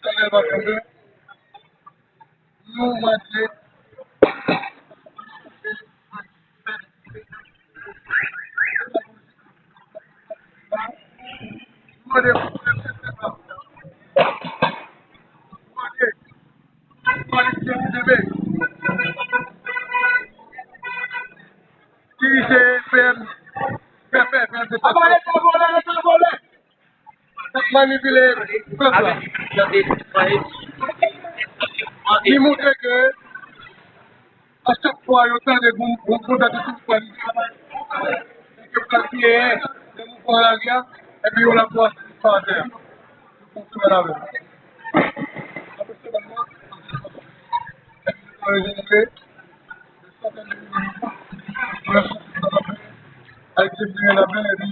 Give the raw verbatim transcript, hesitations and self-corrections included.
Salè pa kenbe. Nou mande. Mande pou mande. Mande pou mande. Dirije P M, P P, P M de. Ap arete vòlè, arete vòlè. Manipile pèp la. Li montre ke a chak fwa yo tande gon, gon, gon date sou pwen, yo pral genyen de mouvman lari a, epi yo la pou asiste atè a. Yo kontinye avè l. Apre semèn nan, epi yo pral genyen de santèn de milyon moun. Ayiti vini la bèl epi